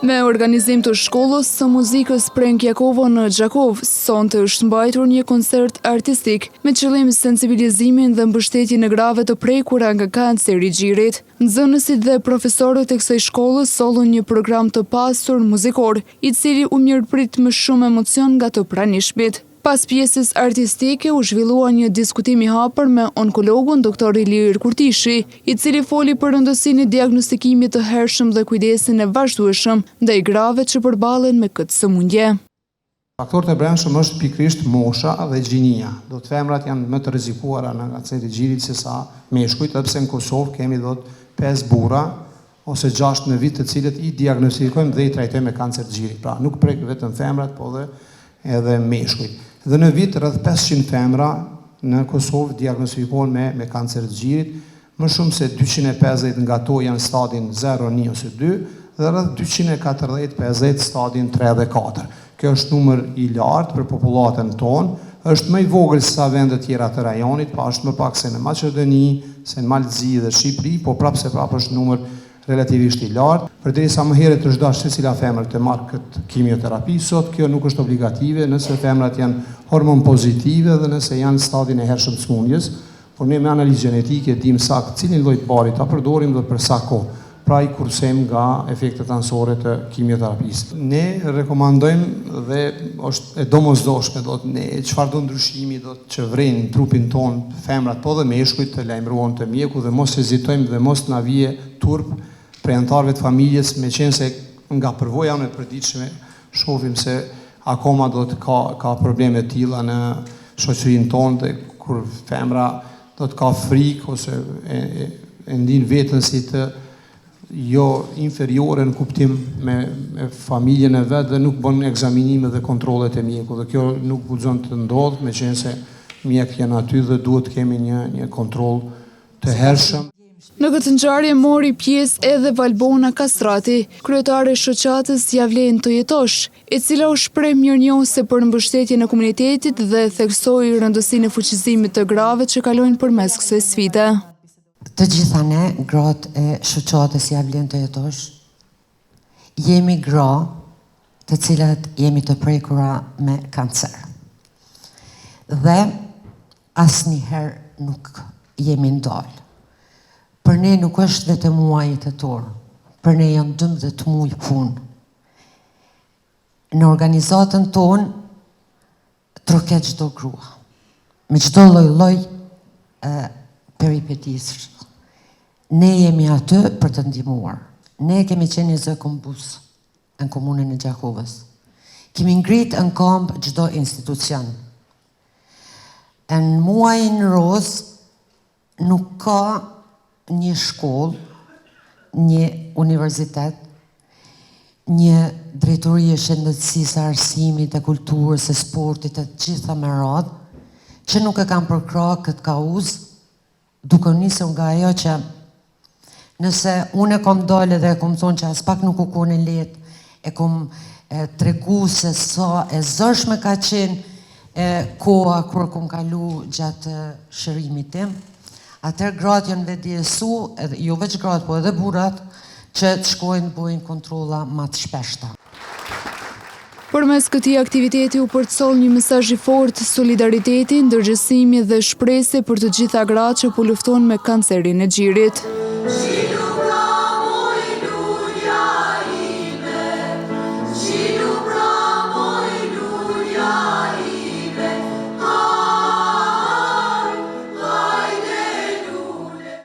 Me organizim të shkollës së muzikës Prenk Jakova në Gjakovë, sonte është mbajtur një koncert artistik me qëllim sensibilizimin dhe mbështetjen e grave të prekura nga kanceri i gjirit. Nxënësit dhe profesorët e kësaj shkollës sollën një program të pasur muzikor, i cili u mirëprit me shumë emocion nga të pranishmit. Pas pjesës artistike u zhvillua një diskutim i hapur me onkologun Doktor Ilir Kurtishi, i cili foli për rëndësinë e diagnostikimit të hershëm dhe kujdesin e vazhdueshëm ndaj grave që përballen me këtë sëmundje. Faktorët e brendshëm është pikërisht mosha dhe gjinia. Do të femrat janë më të rrezikuara në kancer të gjirit se sa meshkujt, edhe pse në Kosovë kemi do të 5 burra ose 6 në vit të cilët i diagnostifikojmë dhe i trajtojmë me kancer të gjirit. Pra nuk prek vetëm femrat, po dhe edhe meshkujt. Dhe në vit rreth 500 femra në Kosovë diagnostifikohen me, me kancer të gjirit, më shumë se 250 nga to janë stadin 0, 1 ose 2, dhe rreth 240-50 stadin 3 dhe 4. Kjo është numër i lartë për popullatën tonë, është më i vogël se sa vendet tjera të rajonit, pa është më pak se në Maqedoni, se në Mal të Zi dhe Shqipëri, po prapë se prapë është numër relativisht i lartë. Përderisa më herët është dashur secila femër të marrë këtë kimioterapi, sot kjo nuk është obligative nëse femrat janë hormon pozitive dhe nëse janë në stadin e hershëm të sëmundjes, por ne me analizë gjenetike dimë saktë cilin lloj të barit ta përdorim dhe për sa kohë. Pra i kursejmë nga efektet anësore të kimioterapisë. Ne rekomandojmë dhe është e domosdoshme do të ne çfarëdo ndryshimi do të që vrejnë në trupin tonë femrat po dhe meshkujt të lajmërohen te mjeku dhe mos hezitojmë dhe mos na vije turp prej anëtarëve të familjes meqenëse nga përvoja jonë e përditshme shohim se akoma do të ka ka probleme të tilla në shoqërinë tonë dhe kur femra do të ka frikë ose e, e, e ndin veten si të jo inferiore në kuptim me, me familjen e vet dhe nuk bën ekzaminime dhe kontrollet e mjeku dhe kjo nuk guxon të ndodhë meqenëse mjekët janë aty dhe duhet të kemi një një kontroll të hershëm. Në këtë ngjarje mori pjesë edhe Valbona Kastrati, kryetare e shoqatës Ja vlen të jetosh, e cila u shpreh mirënjohëse për mbështetjen e komunitetit dhe theksoi rëndësinë e fuqizimit të grave që kalojnë përmes kësaj sfide. Të gjitha ne, gratë e shoqatës Ja vlen të jetosh, jemi gra të cilat jemi të prekura me kancer. Dhe asnjëherë nuk jemi ndalë. Për ne nuk është vetëm muaji tetor, për ne janë 12 muaj punë. Në organizatën tonë troket çdo grua, me çdo lloj lloj peripetisë. Ne jemi aty për të ndihmuar. Ne kemi qenë një zë kombus në komunën e Gjakovës. Kemi ngrit në këmbë çdo institucion. Në muajin rozë nuk ka një shkollë, një universitet, një drejtori e shëndetësisë, arsimit, e kulturës, e sportit, e të gjitha me radhë, që nuk e kanë përkrah këtë kauzë, duke nisur nga ajo që nëse unë e kom dalë dhe e kom thonë që as pak nuk u kone lehtë, e kom tregu se sa e zorshme ka qenë e koha kur kom kalu gjatë shërimit tim, atëherë gratë janë vetëdijesu, edhe, jo veç gratë, po edhe burrat, që të shkojnë të bojnë kontrolla ma të shpeshta. Përmes këtij aktiviteti u përcoll një mesazh i fortë solidariteti, ndërgjegjësimi dhe shprese për të gjitha gratë që po luftojnë me kancerin e gjirit.